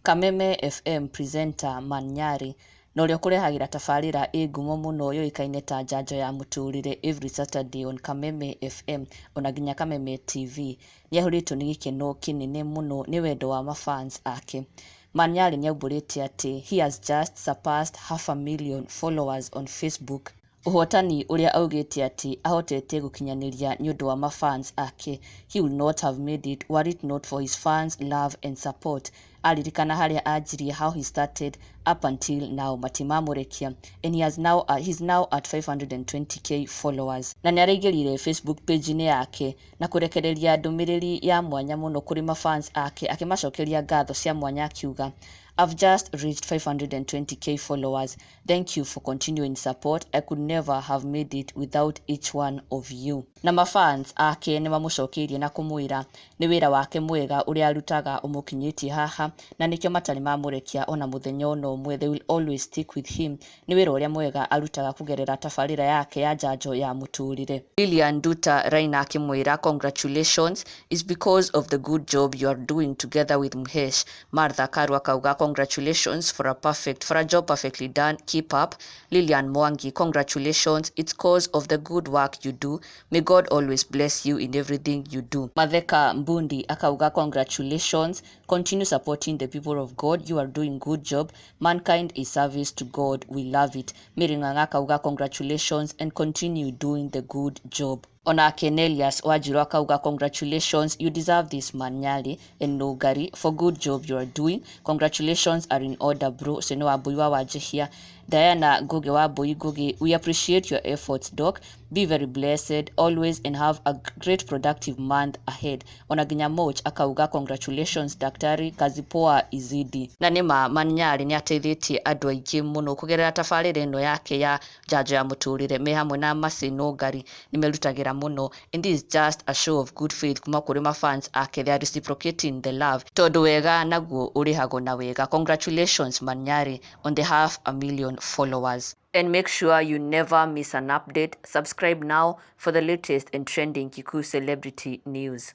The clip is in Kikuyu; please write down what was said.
Kameme FM presenter Man Nyarĩ na ũrĩa ũkũrehagĩra tabarĩra ĩ ngumo mũno yũĩkaine ta Njanjo ya Mũtũrĩre every Saturday on Kameme FM ona nginya Kameme TV, nĩaihũrĩtwo nĩ gĩkeno kĩnene mũno nĩ wendo wa mafans ake. Man Nyarĩ nĩaumbũrĩte atĩ he has just surpassed half a million followers on Facebook, ũhotani ũrĩa augĩte atĩ ahotete gũkinyanĩria nĩũndũ wa mafans ake. He would not have made it were it not for his fans' love and support. Aririkana harĩa anjirie, how he started up until now, matimamũrekia, and he's now at 520K followers. Na nĩaraingĩrire Facebook page-inĩ yake na kũrekereria ndũmĩrĩri ya mwanya mũno kũrĩ mafans ake, akĩmacokeria ngatho cia mwanya akiuga, "I've just reached 520K followers. Thank you for continuing support. I could never have made it without each one of you." Na mafans ake nĩ mamũcokeirie na kũmwĩra nĩ wĩra wake mwega ũrĩa arutaga ũmũkinyĩtie haha, na nĩkĩo matarĩ mamũrekia ona mũthenya ona ũmwe. They will always stick with him nĩ wĩra ũrĩa mwega arutaga kũgerera tabarĩra yake ya Njanjo ya Mũtũrĩre. Lilian Duta Raina akĩmwĩra, "Congratulations is because of the good job you are doing together with Mhesh." Martha Karua akauga, "Congratulations for a job perfectly done. Keep up." Lilian Mwangi, "Congratulations, it's cause of the good work you do. May God always bless you in everything you do." Matheka Mbundi akauga, "Congratulations, continue supporting the people of God. You are doing good job. Mankind is service to God. We love it." Mary Ng'ang'a akauga, "Congratulations and continue doing the good job." Onake Nelias Wanjiru akauga, "Congratulations, you deserve this, Man Nyali and Nugari, for good job you are doing. Congratulations are in order, bro." Ũcio nĩ Wambui wa Wanjihia. Diana Ngugi wa Mbui Ngugi, "We appreciate your efforts, doc. Be very blessed always and have a great productive month ahead." Ona nginya Moch akauga, "Congratulations, daktari, kazi poa izidi." Na nĩma Man Nyali nĩ ateithĩtie andũ aingĩ mũno kũgerera tabarĩra ĩno yake ya Njanjo ya Mũtũrĩre, me hamwe na Mercy Nũngari nĩ merutagĩra mũno, and this is just a show of good faith kuma kũrĩ mafans ake. They are reciprocating the love, tondũ wega naguo ũrĩhagwo na wega. Congratulations, Man Nyari, on the half a million followers, and make sure you never miss an update. Subscribe now for the latest and trending Kikuyu celebrity news.